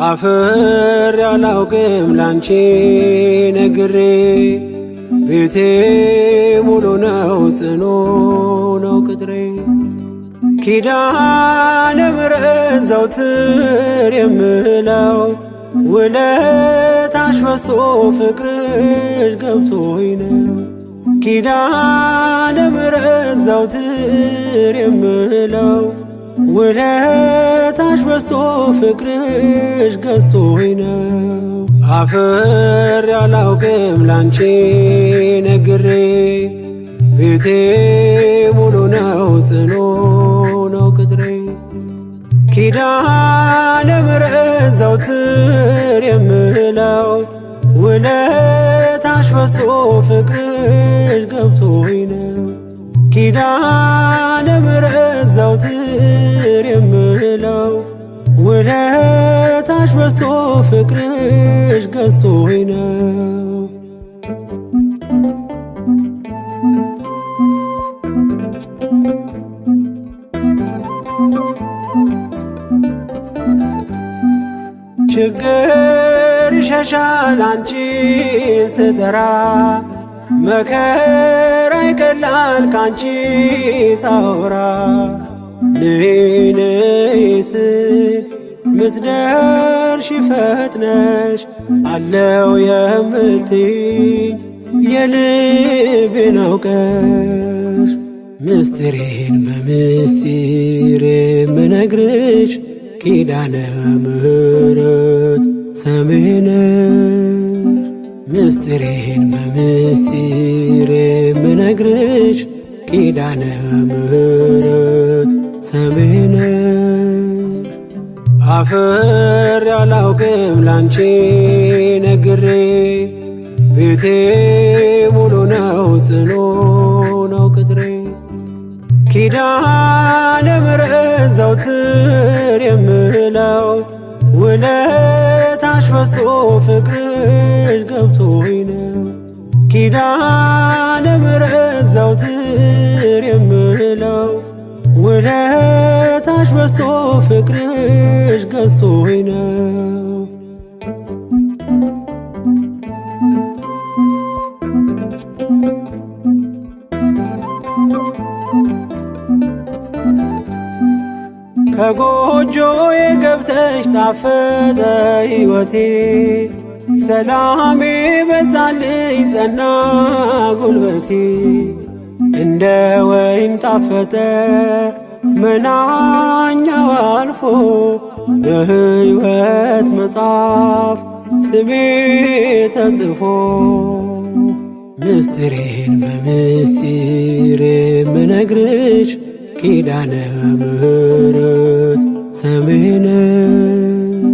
አፍሬ አላውቅም ላንቺ ነግሬ፣ ቤቴ ሙሉ ነው ጽኑ ነው ቅጥሬ። ኪዳነ ምሕረት ዘውትር የምለው ውለታሽ በዝቶ ፍቅርሽ ገብቶኝ ነው። ኪዳነ ምሕረት ዘውትር የምለው ውለታሽ በዝቶ ፍቅርሽ ገዝቶኝ ነው። አፍሬ አላውቅም ላንቺ ነግሬ፣ ቤቴ ሙሉ ነው ጽኑ ነው ቅጥሬ። ኪዳነ ምሕረት ዘውትር የምለው ውለታሽ በዝቶ ፍቅርሽ ገብቶኝ ነው። ኪዳነ ምሕረት ዘውትር የምለው ውለታሽ በዝቶ ፍቅርሽ ገዝቶኝ ነው። ችግር ይሸሻል አንቺን ስጠራ፣ መከራ ይቀላል ካንቺ ሳወራ። ነይ ነይ ስል ምትደርሺ ፈጥነሽ፣ አለው የምትይኝ የልቤን አውቀሽ። ምስጢሬን በምስጢር የምነግርሽ ኪዳነ ምሕረት ሰሜነሽ። ምስጢሬን በምስጢር የምነግርሽ ኪዳነ ምሕረት ሰሜነሽ። አፍሬ አላውቅም ላንቺ ነግሬ፣ ቤቴ ሙሉ ነው ጽኑ ነው ቅጥሬ። ኪዳነ ምሕረት ዘውትር የምለው ውለታሽ በዝቶ ፍቅርሽ ገብቶኝ ነው። ኪዳነ ምሕረት ዘውትር የምለው ውለታሽ በዝቶ ፍቅርሽ ገዝቶኝ ነው። ከጎጆዬ ገብተሽ ጣፈጠ ሕይወቴ፣ ሰላሜ በዛልኝ ጸና ጉልበቴ። እንደ ወይን ጣፈጠ መናኛው አልፎ፣ በሕይወት መጽሐፍ ስሜ ተጽፎ። ምስጢሬን በምስጢር የምነግርሽ ኪዳነ ምሕረት ሰሜነሽ።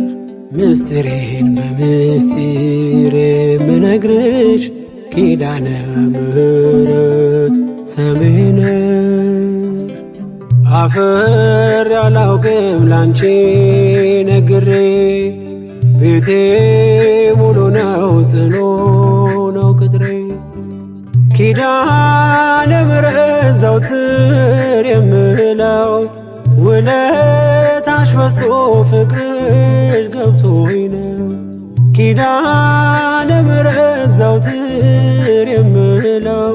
ምስጢሬን በምስጢር የምነግርሽ ኪዳነ ምሕረት ሰሜነሽ። አፍሬ አላውቅም ላንቺ ነግሬ፣ ቤቴ ሙሉ ነው ጽኑ ነው ቅጥሬ። ኪዳነ ምሕረት ዘውትር የምለው ውለታሽ በዝቶ ፍቅርሽ ገብቶኝ ነው። ኪዳነ ምሕረት ዘውትር የምለው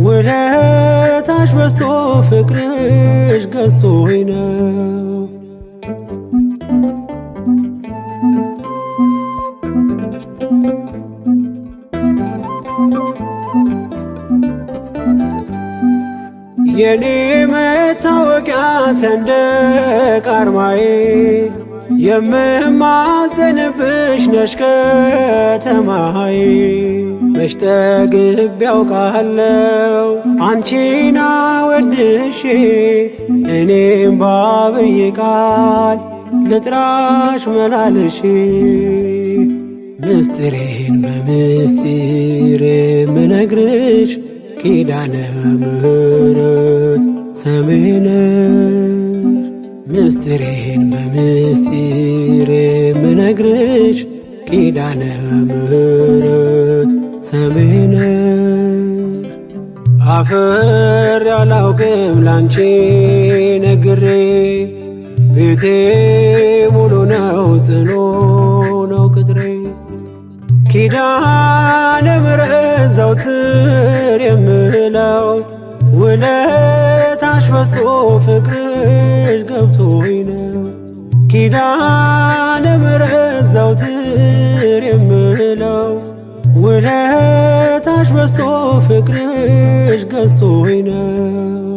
ውለታሽ በዝቶ ፍቅርሽ ገዝቶኝ ነው። የኔ መታወቂያ ሰንደቅ አርማዬ፣ የምማጸንብሽ ነሽ ከተማዬ። መች ጠግቤ ያውቃለው አንቺን አወድሼ፣ እኔም ባብይ ቃል ልጥራሽ መላልሼ። ምስጢሬን በምስጢር ምነግርሽ ኪዳነ ምሕረት ሰሜነሽ። ምስጢሬን በምስጢር ምነግርሽ ኪዳነ ምሕረት ሰሜነሽ። አፍሬ አላውቅም ላንቺ ነግሬ፣ ቤቴ ሙሉ ነው ጽኑ ነው ቅጥሬ። ኪዳነ ምሕረት ዘውትር የምለው፣ ውለታሽ በዝቶ ፍቅርሽ ገብቶኝ ነው። ኪዳነ ምሕረት ዘውትር የምለው፣ ውለታሽ በዝቶ ፍቅርሽ ገዝቶኝ ነው።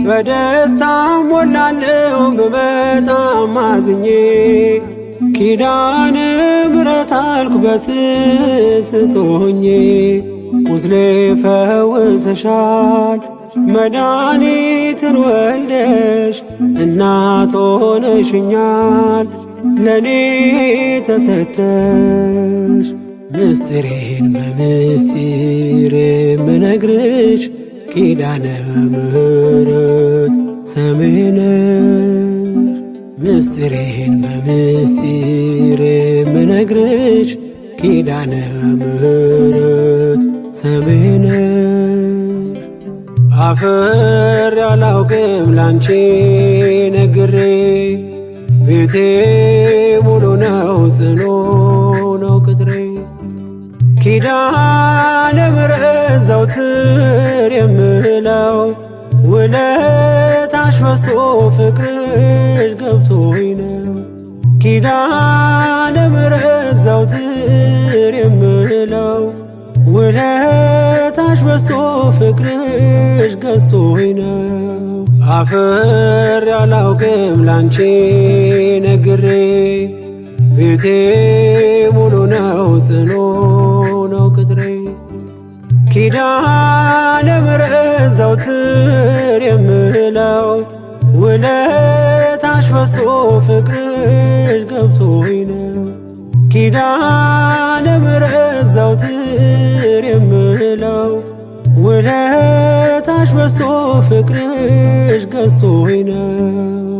በደስታ ሞላለው ብመጣም አዝኜ፣ ኪዳነ ምሕረት አልኩ በስስት ሆኜ። ቁስሌ ፈውሰሻል መድኃኒትን ወልደሽ፣ እናት ሆነሽኛል ለኔ ተሰተሽ። ምስጢሬን በምስጢር ምነግርሽ ኪዳነ ምሕረት ሰሜነሽ። ምስጢሬን በምስጢር ምነግርሽ ኪዳነ ምሕረት ሰሜነሽ። አፍሬ አላውቅም ላንቺ ነግሬ፣ ቤቴ ሙሉ ነው ጽኑ ነው ቅጥሬ። ኪዳነ ምሕረት ዘውትር የምለው፣ ውለታሽ በዝቶ ፍቅርሽ ገብቶኝ ነው። ኪዳነ ምሕረት ዘውትር የምለው፣ ውለታሽ በዝቶ ፍቅርሽ ገዝቶኝ ነው። አፍሬ አላውቅም ላንቺ ነግሬ፣ ቤቴ ሙሉ ነው ጽኑ ነው ቅጥሬ። ኪዳነ ምሕረት ዘውትር የምለው፣ ውለታሽ በዝቶ ፍቅርሽ ገብቶኝ ነው። ኪዳነ ምሕረት ዘውትር የምለው፣ ውለታሽ በዝቶ ፍቅርሽ ገዝቶኝ ነው።